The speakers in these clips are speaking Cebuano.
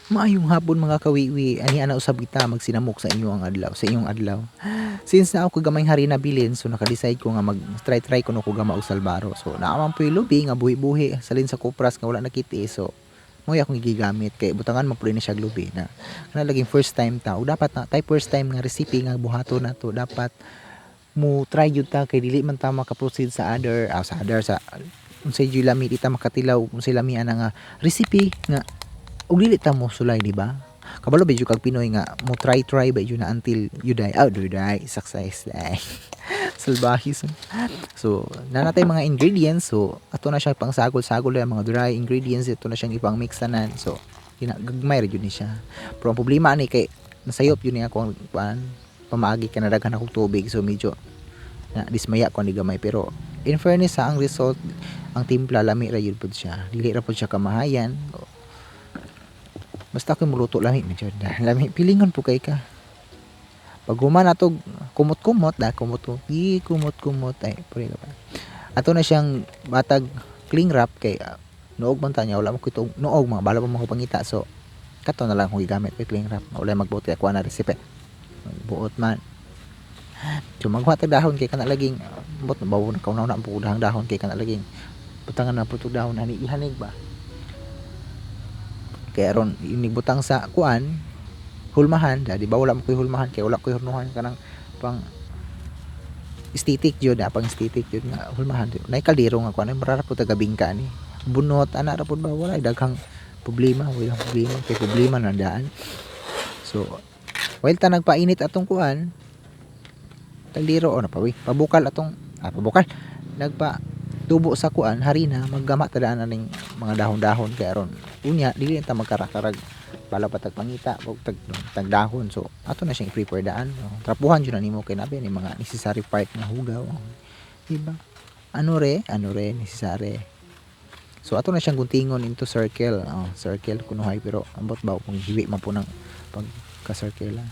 Maayong hapon, mga kawiwi, ani ana usab kita magsinamok sa inyo ang adlaw, sa inyong adlaw. Since naa ko gamay harina bilin, so naka-decide ko nga mag try try kuno ko gama og salbaro. So naa man po'y lubi nga buhi-buhi salin sa kupras nga wala nakiti, so mao akong gigamit kay butangan man pud ni siya lubi na. Kana laging first time ta, ug dapat na tay first time nga recipe nga buhaton nato, dapat mo try gyud ta kay dili man ta maka-proceed sa other sa other sa unsay jud lami, di ta makatilaw unsay lami ana nga recipe nga ug dili ta mo sulay, di ba? Kabalo ba jud kag Pinoy nga mo try try ba jud na until you die. Oh, you die success die. Salbahis. So, naa natay mga ingredients. So, ato na siya pang sagol-sagol ang mga dry ingredients, ito na siyang ipang mix tanan. So, gagmay ra jud ni siya. Pero ang problema ani kay nasayop jud ni ako ang kuan pamaagi kay nadaghan akong tubig, so medyo na dismaya ko ni gamay, pero in fairness sa ang result, ang timpla lami ra jud pud siya, dili ra pud siya kamahayan. Basta ako muluto, lami medyo lami, pilingon po kay ka. Pag human ato kumot-kumot da, kumot gi kumot-kumot ay puri ka pa. Ato na siyang batag cling wrap kay nuog man ta niya, wala mo kito nuog, mga bala pa mo pangita, so kato na lang akong gigamit kay cling wrap, wala magbuot kay kuha na recipe, buot man. So maghuha tag dahon kay kana laging bot na bawo na kaunaw na ang dahon dahon kay kana laging butangan na putog dahon ani ihanig ba kay aron inigbutang sa kuan hulmahan da, di ba? Wala mo koy hulmahan kay wala koy hurnohan kanang pang aesthetic jud, pang aesthetic jud nga hulmahan. Nay kaldero nga kuan mura ra pud taga bingka ni bunot ana ra pud ba, wala daghang problema, wala problema kay problema na daan. So while ta nagpainit atong kuan kaldero o napawi pabukal atong pabukal nagpa tubo sa kuan harina, maggama ta daan aning mga dahon-dahon kay aron unya dili ta magkarakarag bala pa tag pangita og tag, tag dahon. So ato na siyang i-prepare daan. Oh, trapuhan jud na nimo kay nabi ni mga necessary part nga hugaw, oh. Di ba? Ano re necessary. So ato na siyang guntingon into circle, oh, circle kunuhay, pero ambot ba kung hiwi man po ng pagka-circle lang.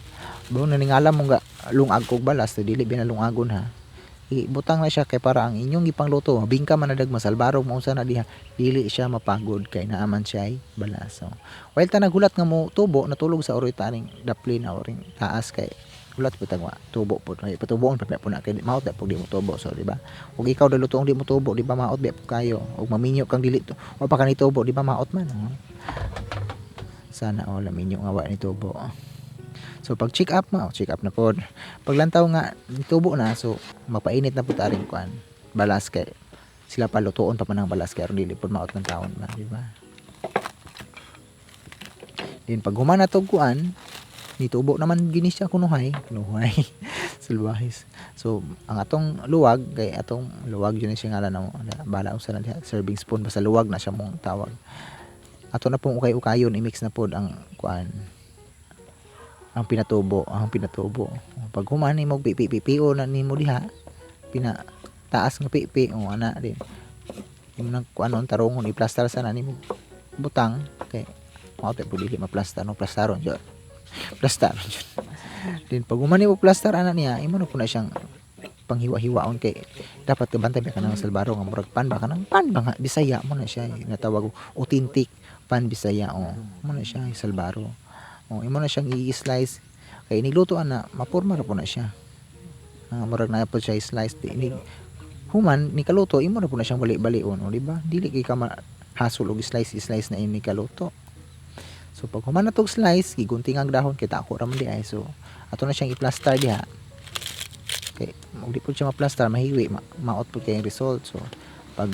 Bawo na ningalam mo nga lungag kog balas, dili binalungagon ha, ibutang na siya kay para ang inyong gipangluto bingka man na dagma salbarog mo usa na diha, dili siya mapagod kay naaman siya ay balas. So while ta naghulat nga mo tubo, natulog sa uroy taning dapli na oring taas kay hulat po tagwa tubo po ay patuboon pa po na kay maot da pag di mo tubo. So di ba, ug ikaw daluto di mo tubo, di ba maot ba po kayo ug maminyo kang dili to o pa kani tubo, di ba maot man, oh? Sana all laminyo nga wa ni tubo. So pag check up mo, check up na pod. Paglantaw nga tubo na, so mapainit na pud taring kuan balas kay sila pa lutuon pa man ang balas kay aron dili pud maot ng taon ba, di ba? Din pag human na tog kuan ni tubo naman gini siya kunuhay, kunuhay salbahis. So ang atong luwag kay atong luwag yun siya ngalan na bala usa na diha, serving spoon, basta luwag na siya mong tawag. Ato na pong ukay-ukayon i-mix na pod ang kuan, ang pinatubo, ang pinatubo. Pag human nimo pipi-pipi na nimo diha, pina taas nga pipi o ana din. Imo nang kuan ang tarungon i-plaster sa na nimo butang kay mao tay dili maplastar no, plastaron jud. Plastaron jud. Din pag human nimo plaster ana niya, imo na po na siyang panghiwa-hiwaon kay dapat kabantay ba kanang salbaro nga murag pan ba, kanang pan ba nga Bisaya mo na siya natawag authentic pan Bisaya, oh. Mo na siya salbaro. Oh, imo na siyang i-slice kay inigluto ana mapurma ra po na siya. Murag na po siya i-slice di inig human ni kaluto, imo na po na siyang bali-balion, oh, di ba? Dili kay ka hasol og slice slice na ini kaluto. So pag human na tog slice, gigunting ang dahon kay tako ra man di ay. So ato na siyang i-plaster diha. Kay og di po siya ma-plaster, mahiwi, maot po kay result. So pag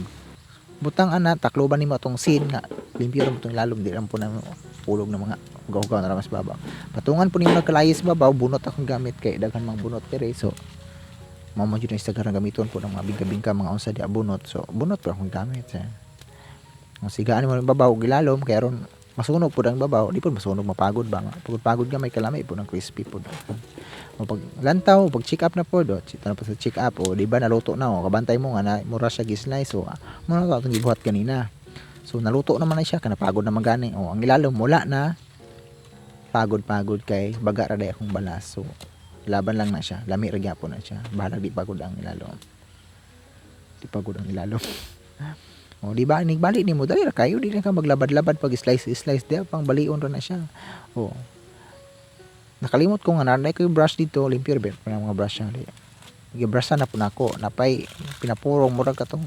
butang ana, takloban nimo atong sin nga limpyo ra mo tong ilalom, di ra po na pulog ng mga hugaw-hugaw na ra mas babaw. Patungan po nimo nagkalayas babaw, bunot akong gamit kay daghan mang bunot diri. So mao man jud ang isagaran gamiton po ng mga bingka-bingka, mga unsa di bunot. So bunot po akong gamit. Sa ang sigaan mo ng babaw gilalom kay aron masunog pud ang babaw, di pud masunog, mapagod ba nga. Pagod-pagod ka may kalami pud ang crispy pud. O pag lantaw, pag check up na pod, o chita na pa sa check up, o di ba naluto na, o kabantay mo nga na mura siya gi-slice, o mo na atong gibuhat kanina. So naluto naman na siya, kanapagod naman gani. O ang ilalom wala na, pagod-pagod kay baga ra day akong balas. So laban lang na siya, lami ra gyapon na siya. Bahalag di pagod ang ilalom. Di pagod ang ilalom. O, di ba nigbali nimo dali ra kayo, di na ka maglabad-labad pag slice slice diha pang balion ra na siya. O, nakalimot ko nga naa ko yung brush dito, limpyo ra ba mga brush siya. Gibrushan na po nako, napay pinapurong murag katong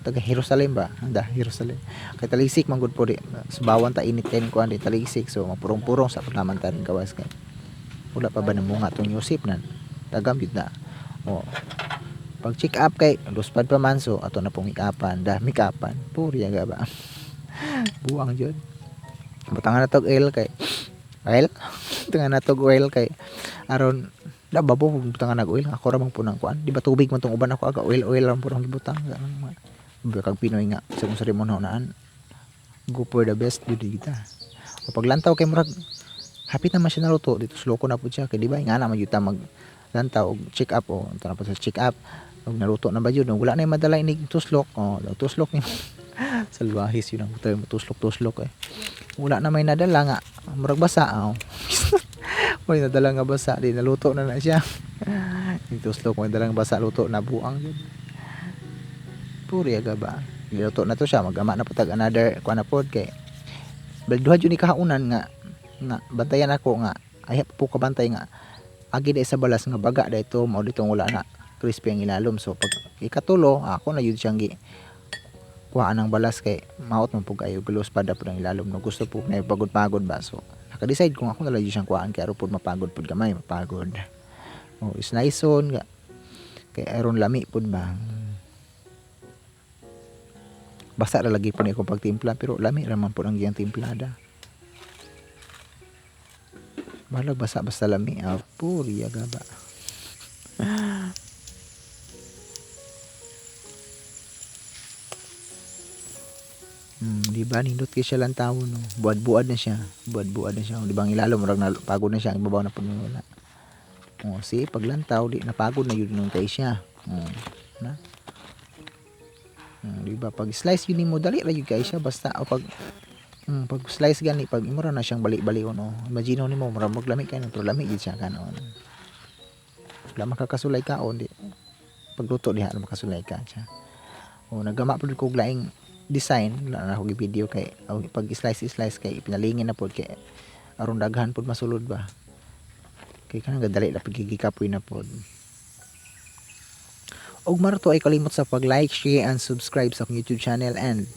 taga Jerusalem ba? Da Jerusalem. Kay talisik man gud po di. Subawan ta init kay ning kuan di talisik, so mapurong-purong sa naman ta ning gawas kay wala pa ba namunga tong Yusip nan. Tagam gyud na. O, pag check up kay luspad pa man, so ato na pong ikapan, da mikapan. Puri ga ba. Buang jud. Butangan na tog oil kay oil. Butangan na tog oil kay aron da babo butangan nag oil, ako ra man punang kuan. Di ba tubig man tong uban ako aga oil oil lang purong gibutang. Kag Pinoy nga sa kung sa mo naan. Go for the best jud kita. O paglantaw kay murag hapit naman siya naluto dito, slow ko na pud siya kay di ba nga na man jud ta mag lantaw og check up, o tara pa sa check up og naluto na ba jud, wala na madala inig tuslok, o tuslok ni salwahis yun ang tayo tuslok-tuslok eh. Wala na may nadala nga murag basa, oh. May nadala nga basa, di naluto na na siya. Tuslok may dalang basa, luto na, buang jud. Puri aga ba. Giluto na to siya, magama na pud tag another kuan na pod kay bal duha jud ni kahaunan nga nga bantayan ako nga ay po kabantay nga agi dai sa balas nga baga dai to mao ditong wala na crispy ang ilalom. So pag ikatulo ako na jud siyang gi kuhaan ang balas kay maot man pug ayo galos pada pud ang ilalom, no gusto po na pagod-pagod ba, so naka-decide kung ako na lang jud siyang kuhaan kay aron pud mapagod pud gamay mapagod. O slice on ga kay aron lami pud ba. Basta ra lagi po ni akong pagtimpla pero lami ra man pud ang iyang timplada. Balag basa basta lami. Ah, puri aga ba. Di ba nindot kay siya lang tawo no. Buad-buad na siya. Buad-buad na siya. Di ba ang ilalom murag pagod na siya, ang ibabaw na pud wala. O si paglantaw di napagod na yun nung kay siya. O, na. Di ba pag slice yun nimo dali ra yun kay siya basta o pag pag slice gani pag imo ra na siyang bali-balion, oh. Imagine nimo murag maglami kay pero lami gid siya kanon. Wala makakasulay kaon di pagluto diha na makasulay ka siya. O nagama pud ko og laing design, wala na ako gi-video kay o, pag slice slice kay pinalingin na pud kay aron daghan pud masulod ba. Kay kanang gadali la pud gikapoy na pud. Og marto ay kalimot sa pag-like, share and subscribe sa akong YouTube channel and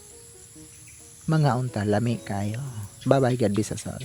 mga unta lami kayo. Bye bye, God bless us all.